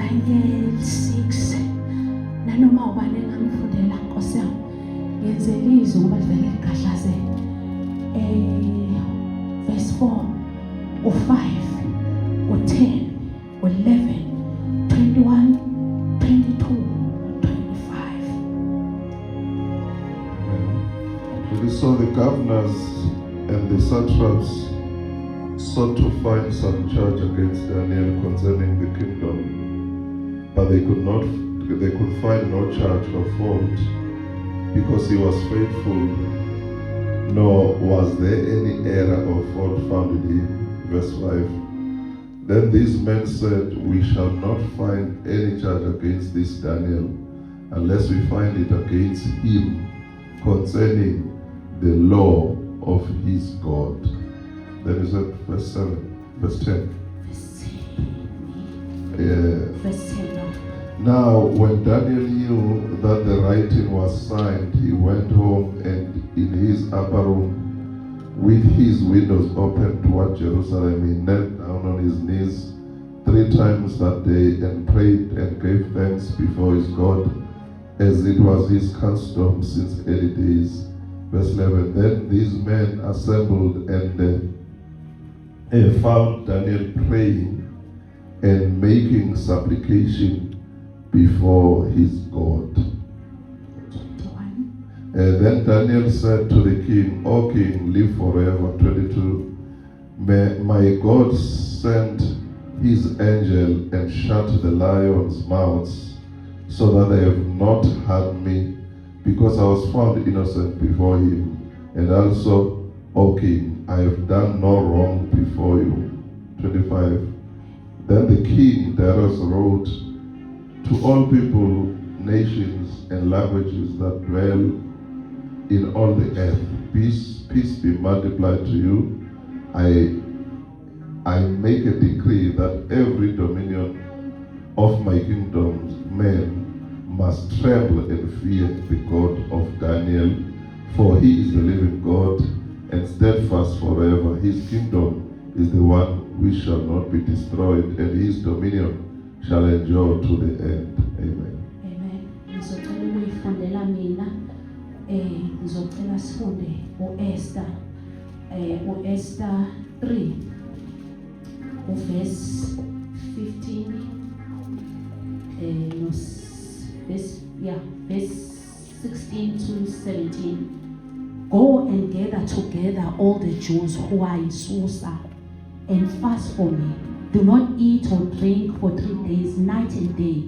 Daniel 6, nanoma ubani engangifundela, Nkosi yami, ngenzela izwi ngoba livele ligadlaze. Verse 4, u5, u10, u11, 21, 22, 25. Amen. So the governors and the satraps sought to find some charge against Daniel concerning the kingdom, but they could not. They could find no charge or fault, because he was faithful, nor was there any error or fault found in him. Verse 5. Then these men said, "We shall not find any charge against this Daniel, unless we find it against him concerning the law of his God." Then is that verse 7, verse 10. Verse 10. Yeah. Verse 10 now. Now, when Daniel knew that the writing was signed, he went home, and in his upper room, with his windows open toward Jerusalem, he knelt down on his knees three times that day and prayed and gave thanks before his God, as it was his custom since early days. Verse 11. Then these men assembled and found Daniel praying and making supplication before his God. 21. Then Daniel said to the king, "O king, live forever." 22. "May my God send his angel and shut the lions' mouths, so that they have not harmed me, because I was found innocent before him. And also, O king, I have done no wrong before you." 25. Then the king Darius wrote to all people, nations, and languages that dwell in all the earth, "Peace, peace be multiplied to you. I make a decree that every dominion of my kingdom's men must tremble and fear the God of Daniel, for he is the living God and steadfast forever. His kingdom is the one which shall not be destroyed, and his dominion shall endure to the end." Amen. Amen. Ngizocela ukuyifundela mina. Ngizocela sifunde uEsther. UEsther 3, uverse 15, no, verse, yeah, verse 16 to 17. "Go and gather together all the Jews who are in Susa and fast for me. Do not eat or drink for 3 days, night and day.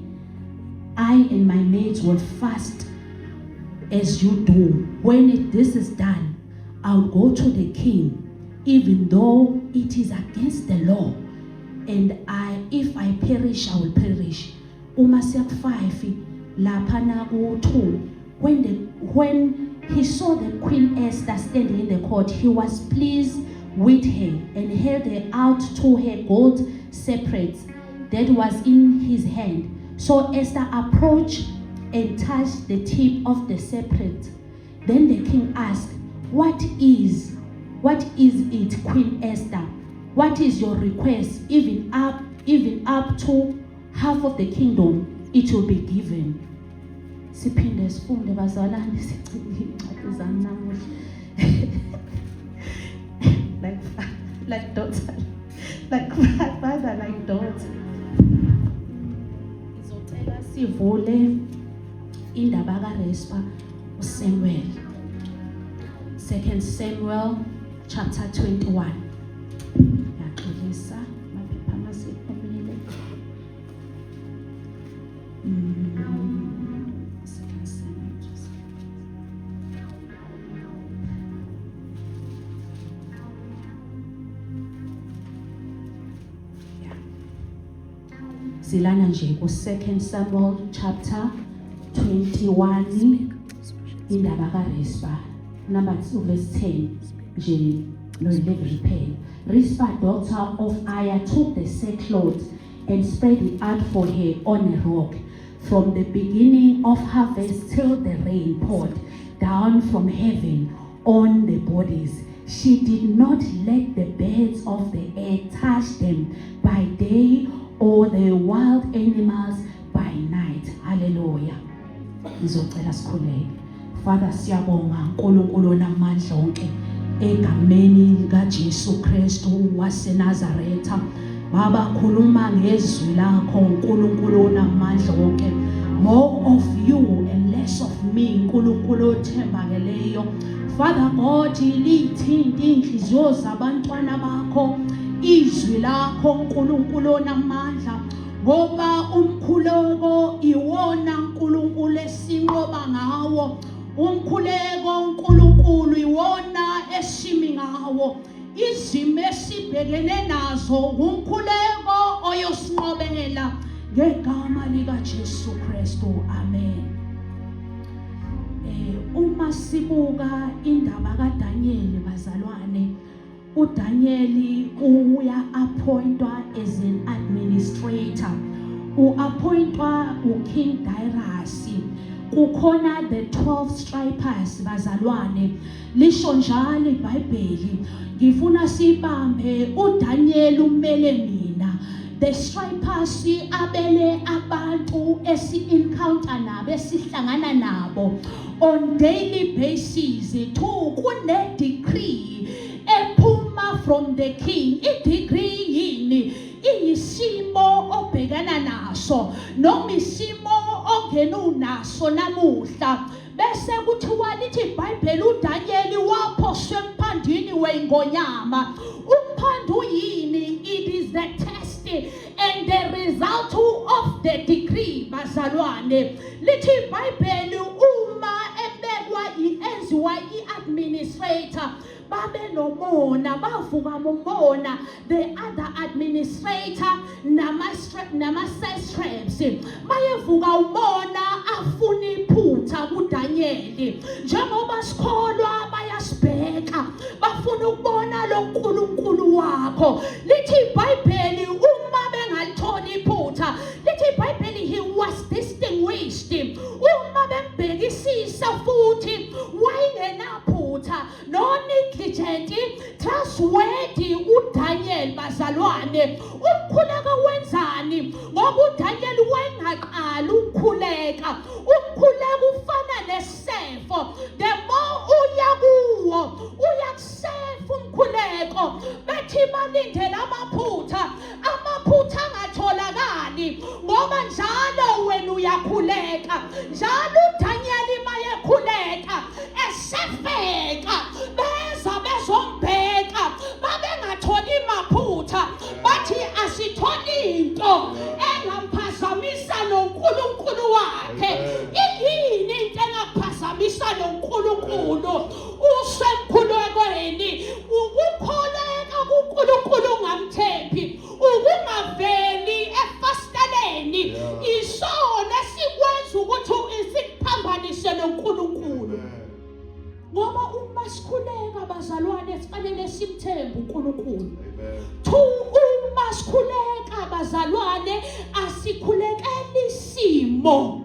I and my maids will fast as you do. When this is done, I'll go to the king, even though it is against the law. And if I perish, I will perish." Uma siya ku-5 lapha na ku-2, when he saw the Queen Esther standing in the court, he was pleased with her and held her out to her gold scepter that was in his hand. So Esther approached and touched the tip of the scepter. Then the king asked, What is it, Queen Esther? What is your request? Even up to half of the kingdom, it will be given." Siphinde sifunde, bazalwane, sigcine iy'ncwadi zami namuhla. Like daughter, like father, like daughter. Ngizocela sivule indaba kaRispa, uSamuel. Second Samuel chapter 21. Ngiyaxolisa, amaphepha masephumile. Second Samuel, yeah. Silana nje ku Second Samuel chapter 21, indaba kaRispa, number 2, verse 10 nje no 11 kuphela. Rispa, daughter of Aiah, took the sackcloth and spread it out for her on a rock from the beginning of harvest till the rain poured down from heaven on the bodies. She did not let the birds of the air touch them by day. or the wild animals by night. Hallelujah. Ngizocela sikhuleke. Father, siyabonga uNkulunkulu onamandla onke egameni lika Jesu Kristu waseNazaretha. Baba, khuluma ngezwi lakho uNkulunkulu onamandla onke. More of you and less of me, uNkulunkulu othembakeleyo. Father God, lithinte inhliziyo zabantwana bakho izwi lakho uNkulunkulu onamandla, ngoba umkhuleko iwona uNkulunkulu esinqoba ngawo. Umkhuleko uNkulunkulu iwona esimi ngawo. Izimo esibhekene nazo umkhuleko oyosinqobela ngegama lika Jesu Kristu. Amen. Uma sibuka indaba kaDaniel, bazalwane, uDaniel uya appointwa as an administrator, uappointwa uKing Darius. Kukhona the 12 satraps, bazalwane, lisho njalo iBhayibheli. Ngifuna sibambe uDaniel umele mina. The satraps abele abantu esi encounter nabo, esihlangana nabo on daily basis. Two, kune decree ephuma from the king. I decree yini? Iyisimo obhekana naso noma isimo ongena unaso namuhla. Bese kuthiwa, lithi iBhayibheli, uDaniel waphoswa emphandwini wengonyama. Umphando uyini? It is the test and the result of the decree, bazalwane. Lithi iBhayibheli uma ebekwa enziwa i-administrator, babe nomona, bavuka ngomona the other administrator nama satraps. Bayevuka umona, afuna iphutha kuDaniel. Njengoba sikholwa, bayasibheka, bafuna ukubona lo nkulunkulu wakho. Lithi iBhayibheli uma bengalithola iphutha, lithi iBhayibheli he was distinguished. Uma bembhekisisa futhi wayengenaphutha, no negligent, trustworthy uDaniel, bazalwane. Umkhuleko wenzani? Ngoba uDaniel wayengaqali ukukhuleka. Umkhuleko ufana nesefo, the more uya kuwo uyakusefa umkhuleko. Bethi balindele amaphutha, amaphutha angatholakali ngoba njalo wena uyakhuleka njalo. uDaniel mayekhuleka esefeka, beza bezombheka, babengatholi maphutha. Bathi asitholi into engamphazamisa noNkulunkulu wakhe. Iyini into engaphazamisa noNkulunkulu usemkhulekweni? Ukukholeka kuNkulunkulu ungamthembi, ukungaveli efasteleni, isona esikwenza ukuthi isikuphambanise noNkulunkulu. Ngoba uma sikhuleka, bazalwane, sifanele simthembe uNkulunkulu. Two, uma sikhuleka, bazalwane, asikhulekeli isimo.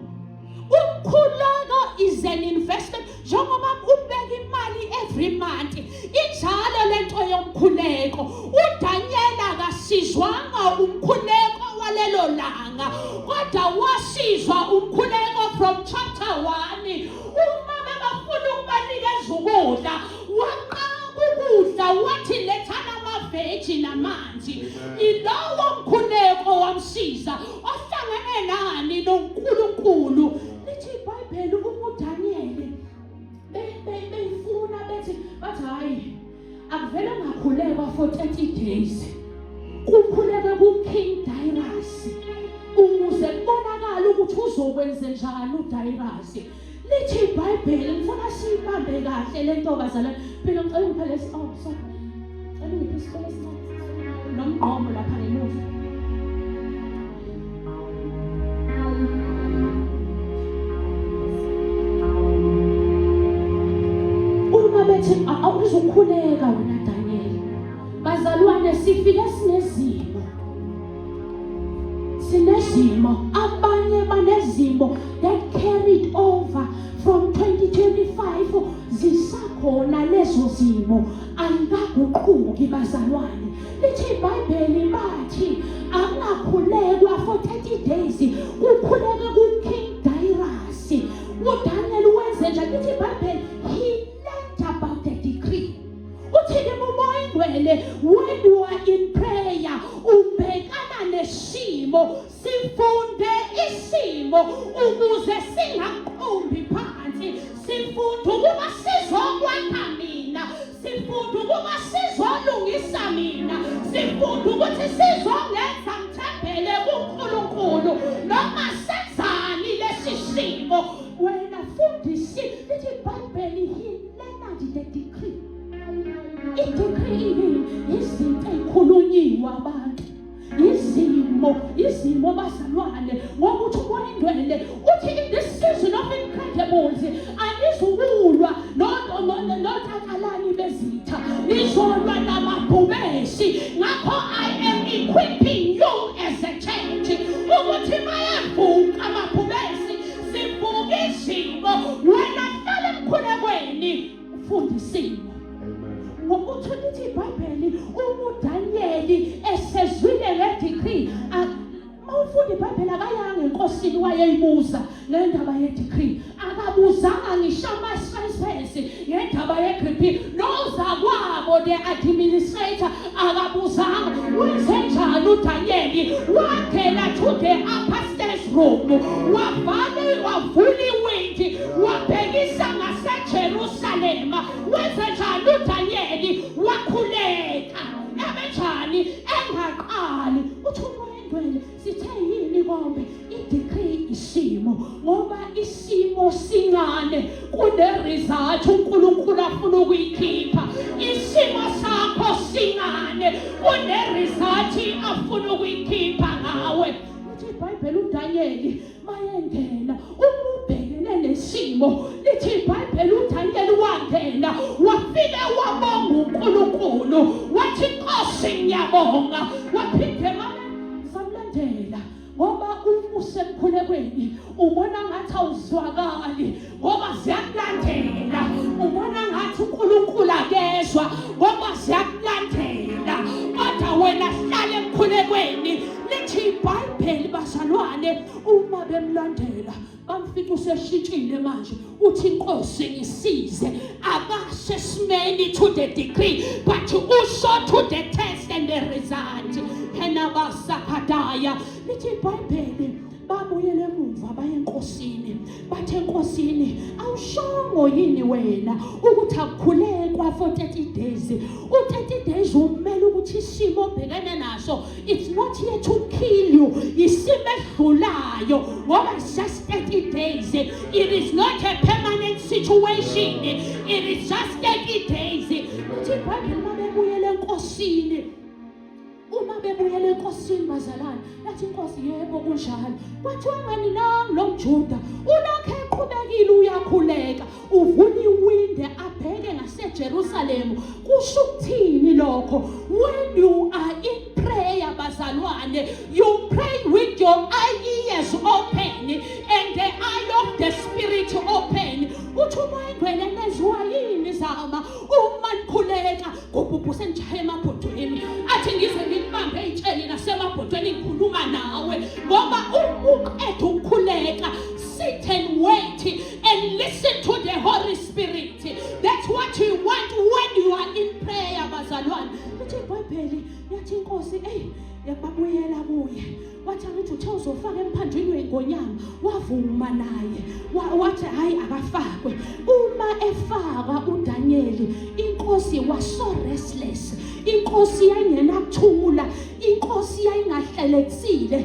Umkhuleko is an investment, njengoba ubeka imali every month, injalo lento yomkhuleko. uDaniel akasizwanga umkhuleko walelo langa, kodwa wasizwa umkhuleko from chapter 1. Uma bebafuna ukubanikeza ukudla, waqala ukudla, wathi lethana amaveji namanzi. Ilowo mkhuleko wamsiza ohlangene nani noNkulunkulu. Lithi iBhayibheli uma uDaniel beyifuna bethi, bathi hayi, akuvele ngakhulekwa for 30 days, kukhuleke kuKing Darius ukuze kubonakale ukuthi uzokwenze njani uDarius. Lithi iBhayibheli, ngifuna siyibambe kahle le nto, bazalwane. Phela ngicela ungiphe lesi, oh sorry, cela ungiphe isikole esincane nomgqomo lapha ngemuva. Uma bethi awuzukhuleka wena Daniel, bazalwane, sifike sinezimo, sinezimo, abanye banezimo that carried over from 2025, zisakhona lezo zimo, ayikaguquki, bazalwane. Lithi iBhayibheli bathi akungakhulekwa. Sifunde isimo ukuze singaqumbi phansi. Sifunda ukuba sizokwakha mina, sifunda ukuba sizolungisa mina, sifunda ukuthi sizongenza ngithembele kuNkulunkulu noma senzani lesi simo. Wena fundisi, lithi iBhayibheli, he learned the decree. I-decree yini? Izinto ey'khulunyiwe abantu, izimo bazalwane, ngoba uthi uMoya Ingcwele uthi in this season of incredibles anizukulwa notakalani bezitha, nizolwa namabhubesi. Ngakho I am equipping you as a church ukuthi mayavuka amabhubesi, sivuka izimo. Wena hlala emkhulekweni, ufunda isimo. Amen. Ngokuthi lithi iBhayibheli, uma uDaniyeli esezwile le-decree, mawufunda iBhayibheli, akayanga enkosini wayeyibuza ngendaba ye-decree, akabuzanga ngisho ama-spices ngendaba ye-decree, nozakwabo the administrator akabuzanga. Wenze njani uDaniyeli? Wangena to the upper room, wavale, wavula iwindi, wabhekisa ngaseJerusalema. Wenze njani uDaniyeli? Wakhuleka ebenjani engaqali. Uthi uMoya Engcwele, sithe yini konke? I-decree isimo, ngoba isimo sincane kune-result uNkulunkulu afuna ukuyikhipha. Isimo sakho sincane kune-result afuna ukuyikhipha ngawe. Lithi iBhayibheli, uDaniyeli mayengena, uma ubhekene nesimo, lithi iBhayibheli uDaniyeli wangena, wafike wabonga uNkulunkulu, wathi, "Nkosi, ngiyabonga." Waphinde mame samlandela, ngoba uma usemkhulekweni ubona ngathi awuzwakali ngoba ziyakulandela, ubona ngathi uNkulunkulu akezwa ngoba ziyakulandela, kodwa wena hlala emkhulekweni. Lithi iBhayibheli bazalwane, uma bemlandela bamfica useshintshile manje, uthi, "Inkosi ngisize." Akasesimeni to the decree, but usho to the test and the result. Henabasakadaya. Lithi iBhayibheli babuyele emuva baye enkosini, bathe enkosini, "Awushongo yini wena ukuthi akukhulekwa for 30 days?" U-30 days umele ukuthi isimo obhekene naso, it's not here to kill you, isimo edlulayo, ngoba it's just 30 days. It is not a permanent situation, it is just 30 days. Uthi iBhayibheli mabebuyele enkosini, uma bebuyela enkosini bazalwane, yathi inkosi, "Yebo, kunjalo." Kwathiwa, "Ngani nangu lo mJuda ulokhu eqhubekile uyakhuleka, uvula iwinde abheke ngaseJerusalem." Kusho ukuthini lokho? When you are in prayer bazalwane, you pray with your ears open and the eye of the spirit open. Uthi uMoya Ingcwele, nezwa yini zama uma nikhuleka gubhubhu senijaya emabhodweni, athi ngize ngikubambe ey'tsheni nasemabhodweni ngikhuluma nawe, ngoba uma uqeda ukukhuleka, sit and wait and listen to the Holy Spirit. That's what you want when you are in prayer bazalwane. Lithi iBhayibheli, yathi inkosi, eyi, yababuyela kuye, wathi, "Angithi uthe uzofaka emphandwini wengonyama?" Wavuma naye, wathi hayi, akafakwe. Uma efaka uDaniel, inkosi was so restless, inkosi yayingenakuthula, inkosi yayingahlelekisile,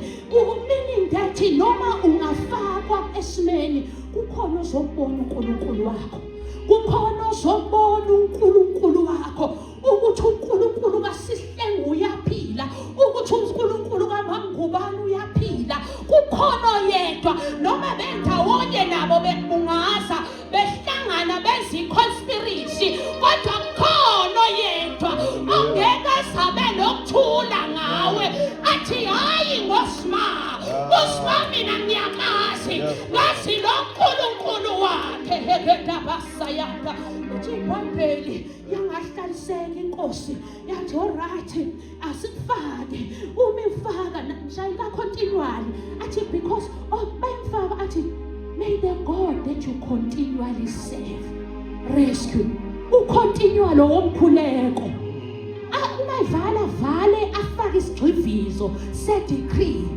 meaning that noma ungafakwa esimeni, kukhona ozobona uNkulunkulu wakho, kukhona ozobona uNkulunkulu wakho, ukuthi uNkulunkulu kaSihlengu uyaphila, ukuthi uNkulunkulu kaMangubani uyaphila. Kukhona yedwa, noma bendawonye nabo bebungaza, behlangana benza i-conspiracy, kodwa kukhona yedwa ongeke azabe nokuthula ngawe, athi, "Hayi, ngosima usima, mina ngiyamazi, ngazi lo nkulunkulu wakhe." Hekedabasayaka. Uthi iBhayibheli yangahlaliseka inkosi, yathi, "Alright, asikufake." Uma ifaka mshayika continually, athi because, oh, bayimfaka, athi, "May the God that you continually serve rescue." Ucontinual womkhuleko. Ah, uma ivala vale, afake isigxivizo se-decree.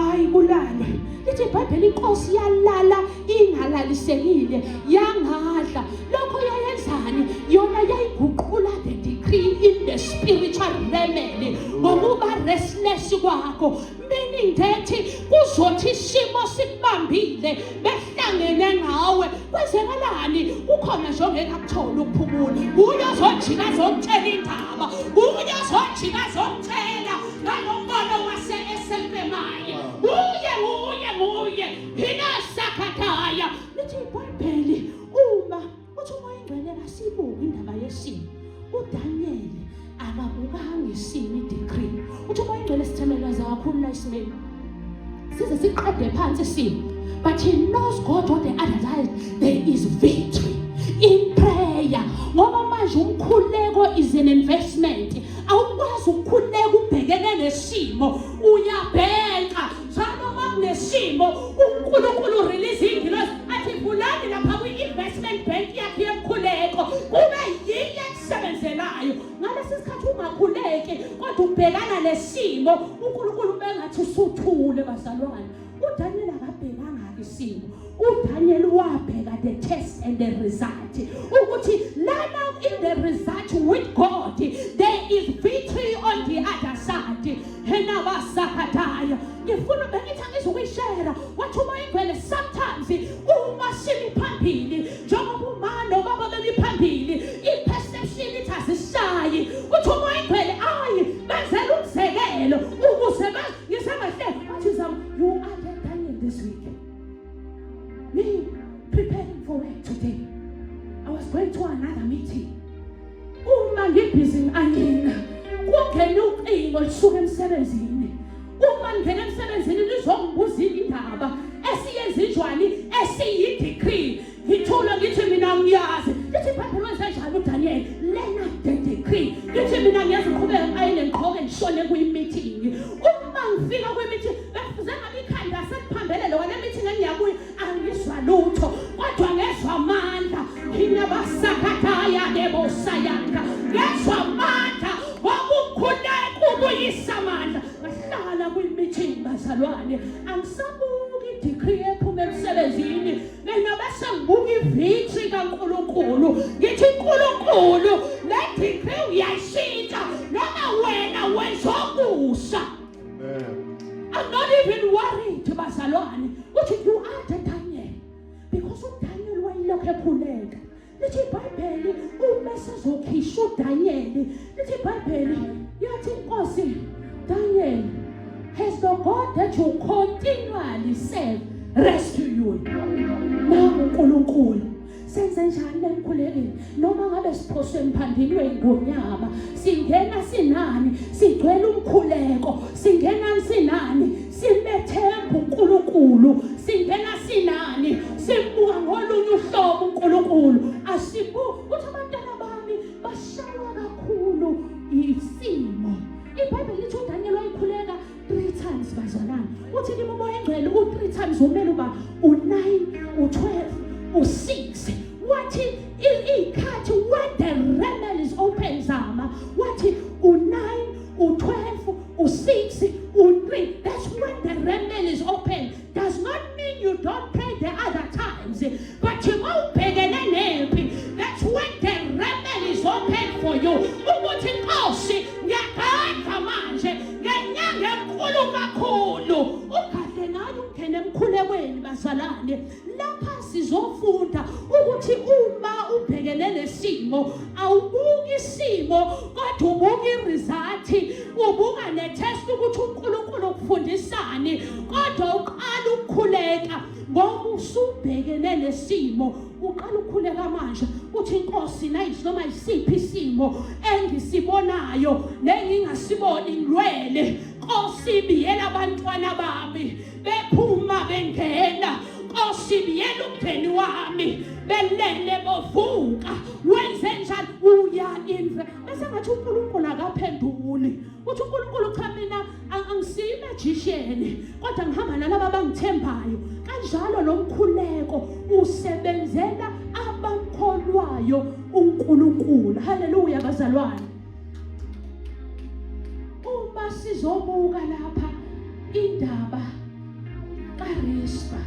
Hayi, kulalwe. Lithi iBhayibheli, inkosi yalala ingalalisekile, yangadla. Lokho yayenzani? Yona yayiguqula the decree in the spiritual realm ngokuba restless kwakho, meaning that kuzothi isimo sikubambile, behlangene ngawe, kwenzekalani? Kukhona nje ongeke akuthole ukuphumula. Uyozojika azokutshela indaba, uyozojika azokutshela ngalombono wase eselfemaye. Nguye, nguye, nguye hinasakhathaya. Lithi iBhayibheli, uma uthi uMoya Ingcwele kasibuke indaba yesimo, uDaniel akabukanga isimo, i-decree. Uthi uMoya Ingcwele sitheleleza kakhulu la isimeni, size siqede phansi isimo, but he knows God on the other side there is victory in prayer, ngoba manje umkhuleko is an investment. Awukwazi ukukhuleka ubhekene nesimo. Uyabhenqa njalo uma kunesimo. UNkulunkulu release ingilosi, athi vulani lapha kwi-investment bank yakhe yemkhuleko, kube yiyo ekusebenzelayo ngalesi sikhathi. Ungakhuleki kodwa ubhekana nesimo, uNkulunkulu bengathi usuthule. Bazalwane, uDaniel akabhekanga isimo. uDaniel wabheka the test and the result, ukuthi lana in the result with God there is victory on the other side. Henabasakhataya, ngifuna bengithi angizukuyishare. Wathi uMoya Ingcwele, sometimes uma simi phambili njengoba uma nobaba bemi phambili, i-perception ithi azishayi. Uthi uMoya Ingcwele, ayi, benzela umzekelo ukuze ngisengahle. Wathi, "Zama, you are the Daniel this week." Me preparing for work today, I was going to another meeting. Uma ngibhizi angina, kungena ucingo lisuka emsebenzini. Uma ngingena emsebenzini, lizongibuza indaba esiyenza injwani, esiyi-decree. Ngithule, ngithi mina ngiyazi. Lithi iBhayibheli, wenze njani uDaniel? Lena the decree. Ngithi mina ngiyazi, ngiqhubeke ngiayine, ngiqhoke, ngishone kwi-meeting. Uma ngifika kwi-meeting, bekufuze ngabe ikhanda seliphambelele wale meeting engiyakuyo. Angizwa lutho, kodwa ngezwa amandla. Hinabasakataya debosayanga, ngezwa amandla ngokukhuleka ubuyisa amandla. Ngahlala kwi-meeting, bazalwane. Angisabuki i-decree ephuma emsebenzini mina, bese ngibuka i-victory kaNkulunkulu. Ngithi, uNkulunkulu, le decree uyayishintsha noma wena wenza okusha. Amen. I'm not even worried, bazalwane. Uthi you are the Daniel. Because uDaniel wayelokhu ekhuleka. Lithi iBhayibheli, uma sezokhishwa uDaniel, lithi iBhayibheli, yathi inkosi, "Daniel, has the God that you continually serve rescue you?" Nangu uNkulunkulu. Senze njani lemkhulekeni? Noma ngabe siphoswe emphandini wengonyama, singena sinani? Sigcwele umkhuleko. Singena sinani? Simethemba uNkulunkulu. Singena sinani? Simbuka ngolunye uhlobo uNkulunkulu. Asibu uthi abantwana bami bashaywa kakhulu isimo. IBhayibheli lithi uDaniel wayikhuleka three times, bazalwane. Uthi kimi uMoya Engcwele, u-three times umele uba u-9, u-12, u-6. Wathi iy'khathi when the realm is open, zama. Wathi u-9, u-12, u-6, u-3, that's when the realm is open. Does not mean you don't pray the other times, but mawubhekene nempi, that's when the realm is open for you, ukuthi inkosi, ngiyagadla manje ngenyanga enkulu kakhulu. Ugadle ngayo, ungene emkhulekweni. Bazalwane, lapha sizofunda ukuthi uma ubhekene nesimo, awubuki isimo kodwa ubuka i-result, ubuka ne-test ukuthi uNkulunkulu ukufundisani, kodwa uqala ukukhuleka ngoba usubhekene nesimo. Uqala ukukhuleka manje, uthi, "Inkosi, nayisi noma isiphi isimo engisibonayo nengingasiboni, ngilwele. Nkosi, biyela abantwana bami bephuma bengena. Nkosi, biyela umndeni wami belele bovuka." Wenze njani? Uya inve bese ngathi uNkulunkulu akaphenduli. Uthi uNkulunkulu, "Cha, mina angisiyi magician, kodwa ngihamba nalaba abangithembayo." Kanjalo nomkhuleko usebenzela abamkholwayo uNkulunkulu. Haleluya, bazalwane. Uma sizobuka lapha indaba kaRispa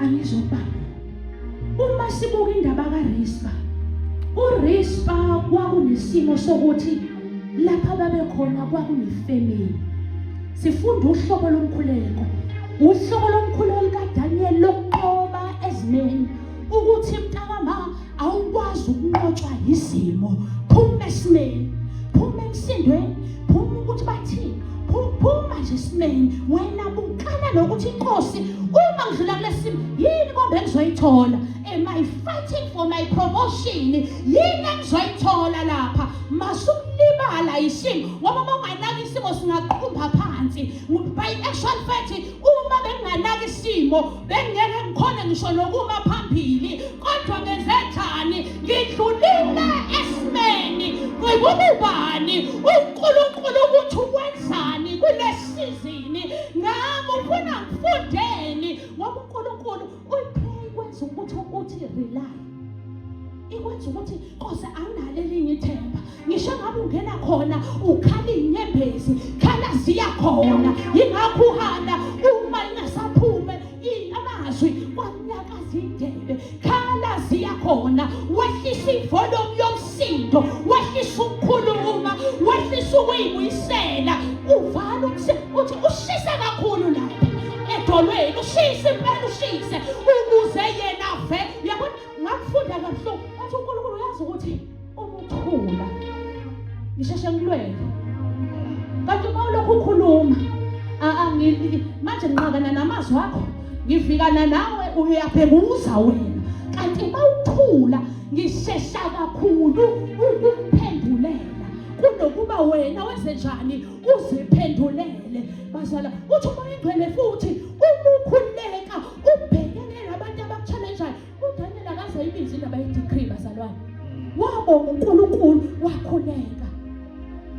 angizobamba. Uma sibuka indaba kaRispa, uRispa kwakunesimo sokuthi lapha babekhona kwakunefamily. Sifunda uhlobo lomkhuleko, uhlobo lomkhuleko likaDaniel lokunqoba ezimeni, ukuthi mntakama awukwazi ukunqotshwa yizimo. Phuma esimeni, phuma emsindweni, phuma ukuthi bathini, phuma nje esimeni. Wena bukana nokuthi inkosi uma ngidlula kulesimo yini kombe engizoyithola? Am I fighting for my promotion? Yini engizoyithola lapha? Masukulibala isimo, ngoba uma unganaki isimo singaqumba phansi. By actual fact, uma benginganaki isimo bengingeke ngikhone ngisho nokuma phambili, kodwa ngenze njani? Ngidlulile esimeni. Ngibukubani uNkulunkulu ukuthi wenzani kule sizini ngami, ufuna ngifundeni? Ngoba uNkulunkulu uyipray kwenza ukuthi uthi rely, ikwenza ukuthi Nkosi anginalo elinye ithemba. Ngisho ngabe ungena khona ukhala inyembezi, khala ziya khona. Yingakho uHana uma ingasaphume amazwi kwanyakaza indebe, khala ziya khona. Wehlisa ivolume yomsindo, wehlisa ukukhuluma, wehlisa ukuyibuyisela, uvala umsindo, uthi ushisa kakhulu lapha edolweni, ushise impela, ushise ukuze yena ve. Uyabona, ngakufunda kabuhlungu, wathi uNkulunkulu uyazi ukuthi uma uthula ngisheshe ngilwele, kanti uma ulokhu ukhuluma manje nginqakana namazwi akho, ngivikana nawe, uyabhenguza wena. Kanti uma uthula ngishesha kakhulu ukuphendulela kunokuba wena wenze njani uziphendulele. Bazala, uthi uMoya oNgcwele futhi uma ukhuleka ubhekene nabantu abaku-challenge-ayo. UDaniel akaze ayibize indaba ye-decree, bazalwane. Wabonga uNkulunkulu, wakhuleka.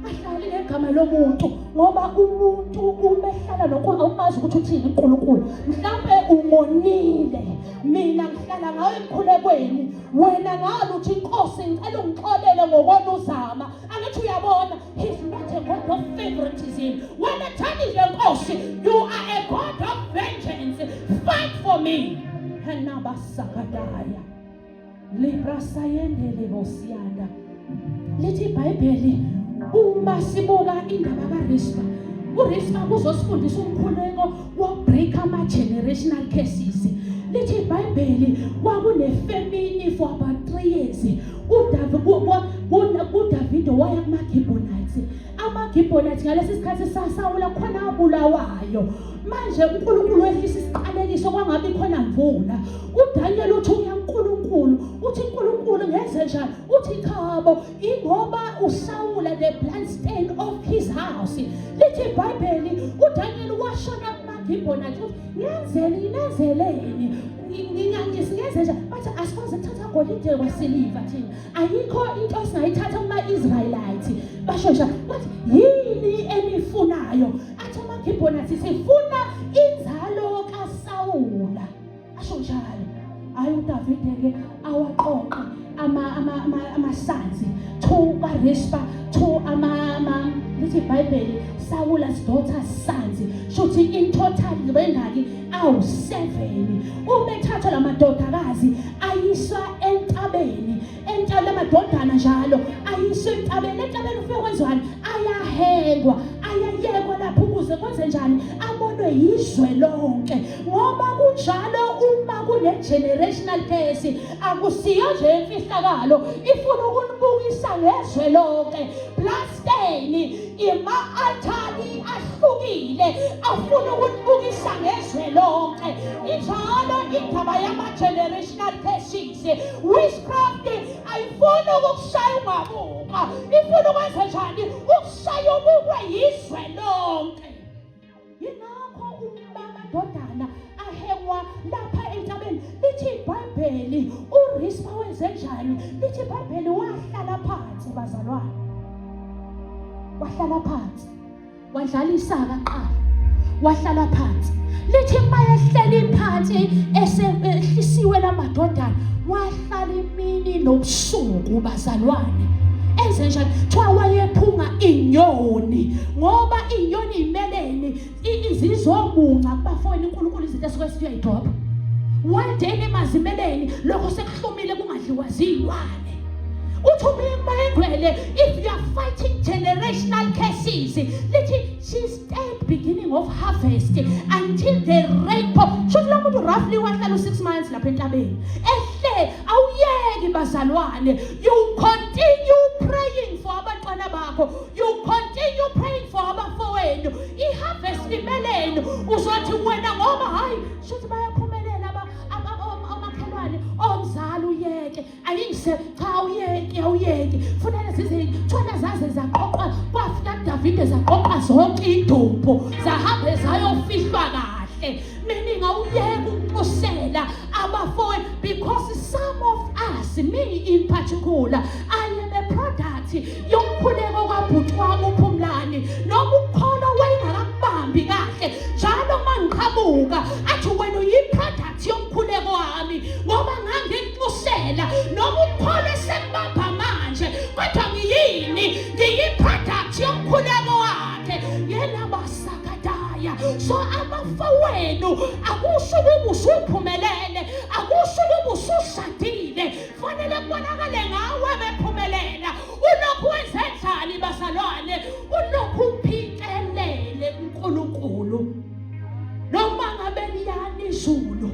Ahlali ngegama lomuntu, ngoba umuntu uma ehlala noNkulunkulu awumazi ukuthi uthini uNkulunkulu. Mhlampe ungonile, mina ngihlala ngawe emkhulekweni, wena ngalo uthi inkosi ngicela ungixolele ngokona uzama. Angithi uyabona, he's not a God of favoritism. Wena thani nje Nkosi, you are a God of vengeance, fight for me. Henabasakadaya libra sayendele bosiyanda. Lithi iBhayibheli uma sibuka indaba kaRispa, uRispa kuzosifundisa umkhuleko wo-break ama-generational curses. Lithi iBhayibheli kwakunefamine for about 3 years. uDavide waya kuma-Gibeonites. AmaGibeonites ngalesi sikhathi sasawula khona abulawayo. Manje uNkulunkulu wehlisa isiqalekiso kwangabi khona mvula. UDaniel uthi uyaNkulunkulu, uthi uNkulunkulu ngenze njani? Uthi chabo, ingoba uSawula the blood stain of his house. Lithi iBhayibheli uDaniel washona kumaGibeonites, uthi ngenzeni, nenzeleni? Ngingenze nje bathi asikwazi ukuthatha golide kwasiliva thina, ayikho into esingayithatha kuma-Israelites. Basho nje bathi yini enifunayo? Athi amaGibhonathi sifuna inzalo kaSawula. Asho njalo. Hayi uDavide-ke awaqoqe amasanzi two kaRispa, two ama lithi iBhayibheli Sawula's daughter's sons, shuthi in total bengaki? Awu-7. Uma ethathwa lamadodakazi ayiswa entabeni, entabeni amadodana njalo ayiswa entabeni. Entabeni ufike kwenziwani? Ayahengwa, ayayekwa lapho ukuze kwenze njani? Abonwe yizwe lonke. Ngoba kunjalo uma kune-generational curse, akusiyo nje imfihlakalo, ifuna ukunibukisa ngezwe lonke. Bloodstains ima-altari ahlukile afuna ukunibukisa ngezwe lonke. Injalo indaba yama-generational curses. Witchcraft ayifuni ukukushaya ungabuka, ifuna ukwenze njani? Ukushaya ubukwe yizwe lonke. Yingakho uma amadodana ahengwa lapha entabeni, lithi iBhayibheli uRispa wenze njani? Lithi iBhayibheli wahlala phansi, bazalwane, wahlala phansi, wadlala isaka kuqala, wahlala phansi. Lithi mayehleli phansi esehlisiwe lamadodana, wahlala imini nobusuku, bazalwane. Enze njani? Kuthiwa wayephunga inyoni, ngoba inyoni imeleni izizomunca kubafowenu uNkulunkulu izinto esuke sithi uyayidobha. One day nemazimeleni lokho sekuhlumile kungadliwa zilwane. Uthi uMayengwele, if you are fighting generational curses, lithi she stayed beginning of harvest until the rain pour. Shuthi lo muntu roughly wahlala u6 months lapha entabeni. Ehle awuyeki bazalwane. You continue praying for abantwana bakho. You continue praying for abafowenu. I-harvest imeleni uzothi wena ngoba hayi shuthi bayaphumelela omakhelwane omzali uyeke ayingise cha uyeke awuyeke funela zize thona zaze zaqoqwa kwafika kuDavide zaqoqa zonke idumbu zahambe zayofihlwa kahle, meaning awuyeke ukunxusela abafowenu, because some of us, me in particular, I am a product yomkhuleko kabhuti wami uPhumlani. Noma ukukholwa wayengakakubambi kahle, njalo mangiqhamuka athi wena uyi-product yomkhuleko wami, ngoba nganginxusela. Noma ukukholwa sekubamba manje, kodwa ngiyini? Ngiyi-product yomkhuleko wakhe yena basakadaya. So abafowenu, akusho ukuba usuphumelele, akusho ukuba usushadile, fanele kubonakale ngawe bephumelela. Ulokhu wenze njani bazalwane? Ulokhu uphikelele uNkulunkulu, noma ngabe liyana izulu,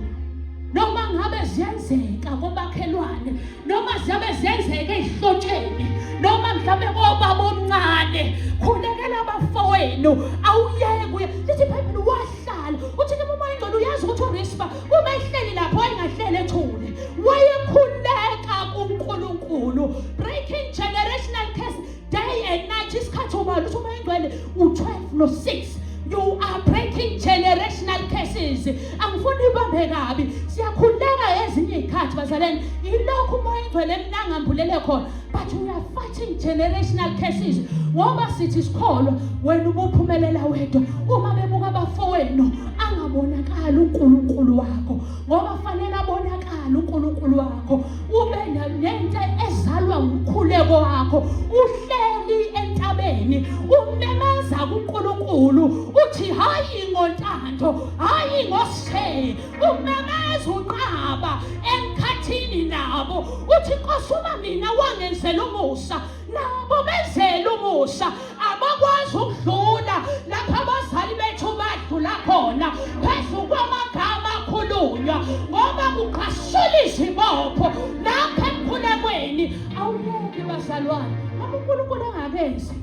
noma ngabe ziyenzeka komakhelwane, noma ziyabe ziyenzeka ezihlotsheni, noma mhlawumbe kobaba omncane. Khulekela abafowenu, awuyeke. Lithi iBhayibheli wahlala. Uthi noma uMoya Ingcwele uyazi ukuthi uRispa uma ehleli lapho wayengahleli ethule, wayekhuleka kuNkulunkulu, breaking generational curse day and night. Isikhathi ubani? Uthi uMoya Ingcwele u-12 no-6, you are breaking generational curses. Angifuni ibambe kabi. Siyakhuleka ezinye izikhathi bazalwane, ilokhu uMoya Ingcwele emnangambulele khona, but we are fighting generational curses, ngoba sithi sikholwa wena ubuphumelela wedwa. Uma bebuka abafowenu angabonakali uNkulunkulu wakho, ngoba fanele abonakale uNkulunkulu wakho, ube nento ezalwa umkhuleko wakho. Uhleli entabeni umemeza kuNkulunkulu, uthi hayi ngontando, hayi ngoshe, umemeza unqaba emkhathini nabo, uthi Nkosi, uma mina wangenzela umusa, nabo benzela umusa. Abakwazi ukudlula lapha abazali bethu badlula khona phezu kwamagama akhulunywa, ngoba kuqhashula izibopho lapha emkhulekweni. Awuyeki bazalwane, noma uNkulunkulu engakenzi,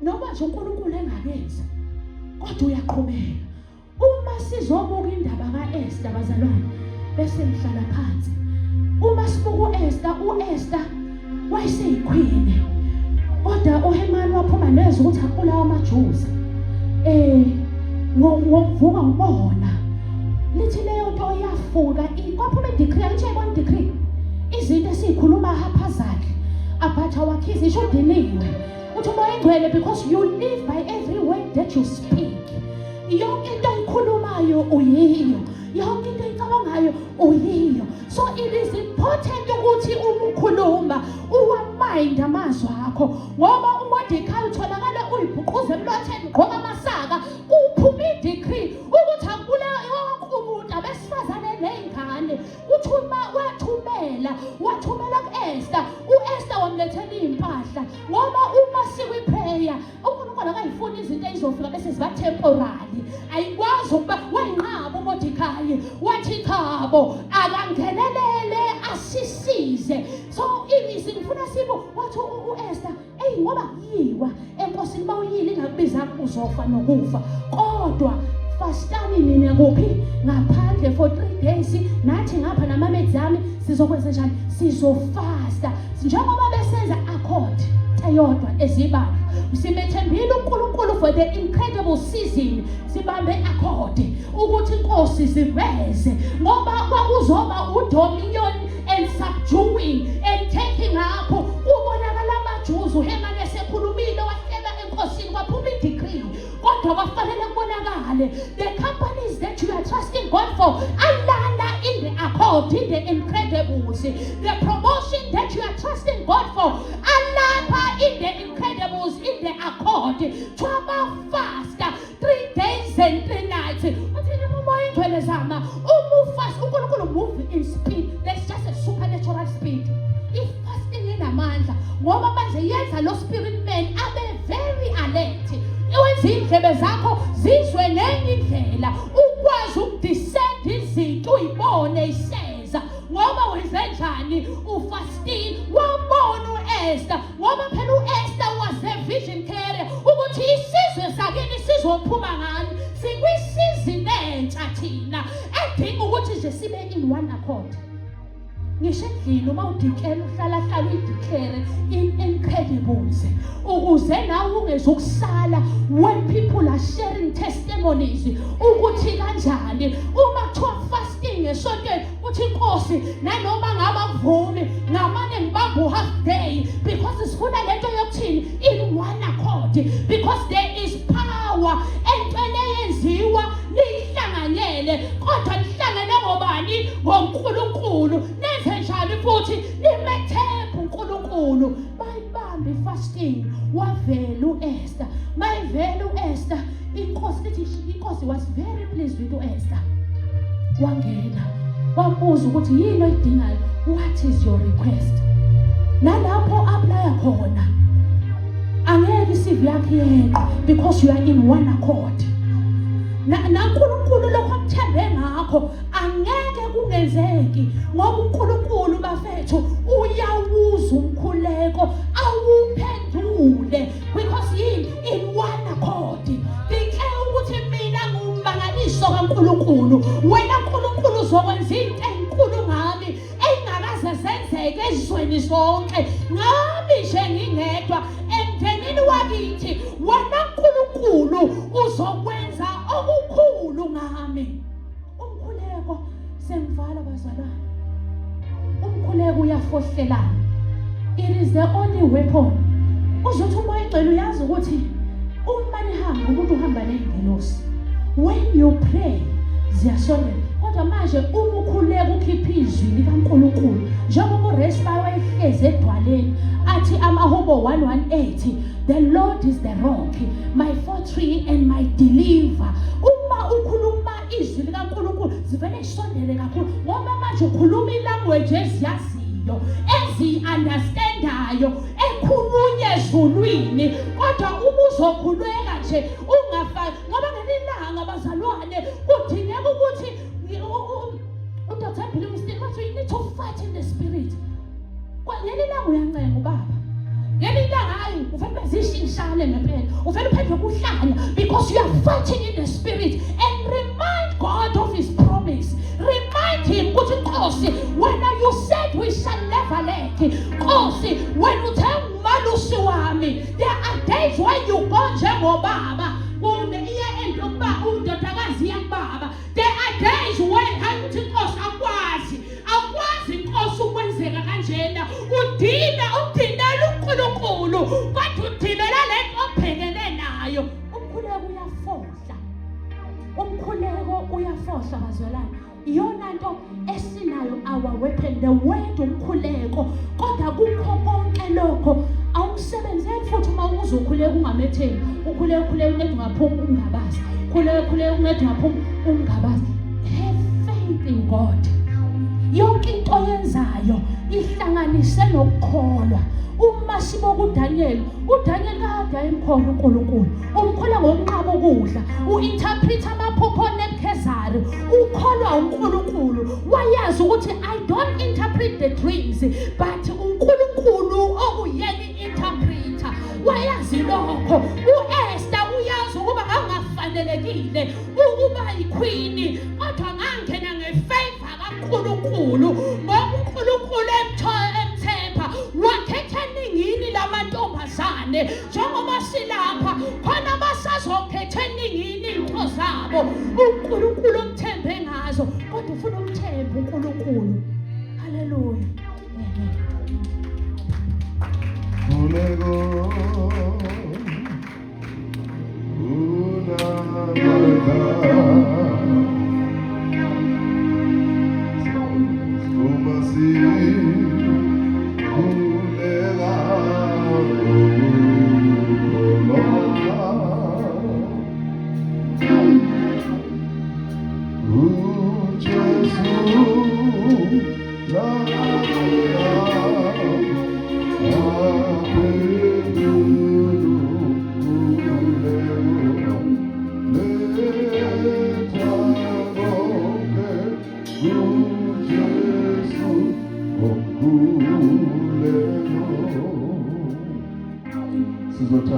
noma nje uNkulunkulu engakenzi, kodwa uyaqhubeka. Uma sizobuka indaba kaEsther bazalwane, bese ngihlala phansi, uma sibuka uEsther, uEsther wayeseyiqueen, kodwa uHaman waphuma nezwe ukuthi akubulawa amaJuda ngokuvuka ubona. Lithi leyo nto yafuka, kwaphuma idecree. Angisho yayibona idecree, izinto esizikhuluma haphazard about our kids, isho udiniwe. Uthi uMoya Ingcwele, because you live by every word that you speak. Yonke into oyikhulumayo uyiyo, yonke into oyicabangayo uyiyo. So it is important ukuthi uma ukhuluma uwamind amazwi akho, ngoba uMordecai utholakala uyibhuquza emlotheni, ugqoka amasaka, kuphuma idecree ukuthi akubulawa wonke umuntu, abesifazane ney'ngane. Uthuma wathumela wathumela ku-Esther, u-Esther wamlethela iy'mpahla, ngoba uma sikwi-prayer uNkulunkulu akayifuni izinto ey'zofika bese ziba temporary. Ayikwazi ukuba wayinqaba uMordecai, wathi chabo, akangenelele asisize. So imisi ngifuna sibo wathi u-Esther, eyi, ngoba kuyiwa enkosini, bawuyile ingakubiza uzofa nokufa, kodwa fastani nina kuphi? Ngaphandle for 3 days. Nathi ngapha namamedzi ami sizokwenza njani? Sizofasta njengoba besenza accord eyodwa ezibandla. Simethembile uNkulunkulu for the incredible season. Sibambe accord ukuthi inkosi ziveze, ngoba kwakuzoba udominion and subduing and taking up. Kubonakala amaJuzu, uHaman esekhulumile wahleba enkosini, kwaphuma idecree, kodwa kwafanele kubonakale the companies that you are trusting God for alala in the accord, in the incredibles. The promotion that you are trusting God for. Nalapha in the Incredibles, in the Accord, kuthiwa bafasta 3 days and 3 nights. Uthini uMoya oNgcwele? Zama uma ufast, uNkulunkulu move in speed. There's just a supernatural speed. I-fasting inamandla ngoba manje yenza lo spirit man abe very alert, wenza iy'ndlebe zakho zizwe ngenye indlela, ukwazi ukudiscern izinto, uyibone iseza ngoba wenze njani, ufastile. Wabona u-Esther, ngoba phela u-Esther was a vision carrier ukuthi isizwe sakini sizophuma ngani. Sikwisizini entsha thina edinga ukuthi nje sibe in one accord. Ngisho endlini uma udeclare, uhlala hlala uyideclare in Incredibles ukuze nawe ungezukusala when people are sharing testimonies ukuthi kanjani. Uma kuthiwa fasting esontweni, uthi inkosi nanoma ngaba kuvumi, ngamane ngibamba u-half day because sifuna lento yokuthini, in one accord, because there is power entweni eyenziwa niyihlanganyele, kodwa nihlangene ngobani? NgoNkulunkulu. Nenze njani futhi nimethembe uNkulunkulu. Bayibambe i-fasting, wavela u-Esther. Mayivela u-Esther, inkosi lithi inkosi was very pleased with u-Esther. Wangena, wambuza ukuthi yini oyidingayo, what is your request? Nalapho applya khona angeke iCV yakhe yeqe because you are in one accord naNkulunkulu. Lokho akuthembe ngakho angeke kungenzeki ngoba uNkulunkulu, bafethu, uyawuza umkhuleko awuphendule because yini? In one accord. Declare ukuthi mina ngummangaliso kaNkulunkulu. Wena uNkulunkulu uzokwenza into enkulu ngami engakaze zenzeke ezweni zonke, ngami nje ngingedwa, emndenini wakithi. Wena uNkulunkulu uzokwenza okukhulu ngami. Umkhuleko, sengivala bazalwane, umkhuleko uyafohlelana. It is the only weapon. Uzothi uMoya oNgcwele, uyazi ukuthi uma nihamba, umuntu uhamba ney'ngelosi. When you pray, ziyasondela. Kodwa manje uma ukhuleka, ukhipha izwi likaNkulunkulu, njengoba uRespa wayehlezi edwaleni athi amahubo 118, "The Lord is the rock, my fortress and my deliverer." Uma ukhuluma izwi likaNkulunkulu, zivele zisondele kakhulu ngoba manje ukhuluma ilanguage eziyaziyo, ezi-understandayo, ekhulunywa ezulwini. Kodwa uma uzokhuleka nje ungafaki, ngoba ngelinye ilanga bazalwane kudingeka ukuthi uDr Billy Winston wathi you need to fight in the spirit. Ngelinye ilanga uyancenga ubaba, ngelinye ilanga hayi, uvele bezishingishane ngempela, uvele uphendwe kuhlanya because you are fighting in the spirit. And remind God of his promise. Remind him ukuthi Nkosi, wena you said we shall never lack. Nkosi, wena uthe umalusi wami. There are days when you go njengobaba kune iye ento kuba undodakazi iyakubaba. There are days when hayi, uthi Nkosi akwazi, akwazi inkosi ukwenzeka kanjena. Udina udinela uNkulunkulu, kodwa udinela lento obhekene nayo. Umkhuleko uyafohla, umkhuleko uyafohla bazalwane. Iyona nto esinayo, our weapon, the word, umkhuleko. Kodwa kukho konke lokho awukusebenzeli futhi uma uzokhuleka ungamethembi. Ukhuleka, ukhuleka, unceda ungaphumi ungabazi. Khuleka, khuleka, unceda ungaphumi ungabazi. Have faith in God. Yonke into oyenzayo ihlanganise nokukholwa. Uma siboka uDaniel, uDaniel kade ayemkholwa uNkulunkulu, umkholwa ngokunqaba ukudla, uinterpret amaphupho Nebuchadnezzar, ukholwa uNkulunkulu. Wayazi ukuthi I don't interpret the dreams, but uNkulunkulu okuyena i-interpreter, wayazi lokho. U-Esther uyazi ukuba ngangafanelekile ukuba yiqueen, kodwa ngangena ngefavor kaNkulunkulu ngoba uNkulunkulu emthemba, wakhetha eningini lamantombazane. Njengoba silapha khona basazokhetha eningini into zabo uNkulunkulu omthembe ngazo, kodwa ufuna umthembe uNkulunkulu. Haleluya, amen. Mkhuleko unamandla uma sikhuleka.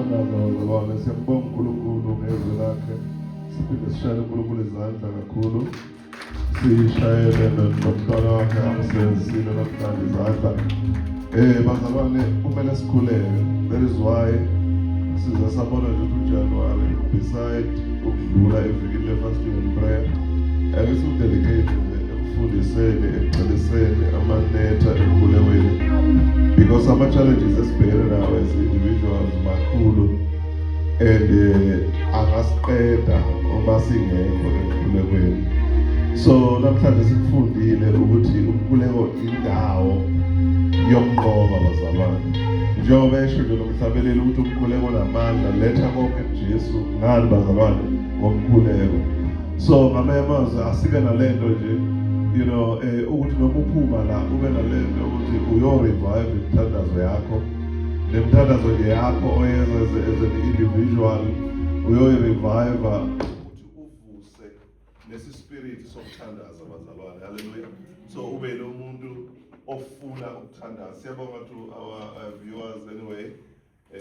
Siyathandaza, bazalwane. Siyambonga uNkulunkulu ngezwi lakhe. Siphinde sishayele uNkulunkulu izandla kakhulu. Sishayele nomntwana wakhe amsebenzisile namhlanje izandla. Bazalwane, kumele sikhuleke. That is why size sabona nje ukuthi uJanuary, beside ukudlula evikini le-fasting and prayer, ake siwudedicate nje ekufundiseni, ekugxiliseni amanetha emkhulekweni, because ama-challenges esibhekene nawo as individuals makhulu and angasiqeda uma singekho emkhulekweni. So namhlanje sikufundile ukuthi umkhuleko indawo yokunqoba, bazalwane, njengoba esho nje nomhlabeleli ukuthi umkhuleko namandla, letha konke kuJesu. Ngani, bazalwane? Ngomkhuleko. So ngamanye amazwi, asibe nalento nje ukuthi noma uphuma la, ube nalento ukuthi uyo-revive imithandazo yakho, nemithandazo nje yakho oyenza as an individual, uyoyi-revive ukuthi uvuse lesi spirit sokuthandaza, bazalwane. Haleluya! So ube lo muntu ofuna ukuthandaza. Siyabonga to our viewers anyway.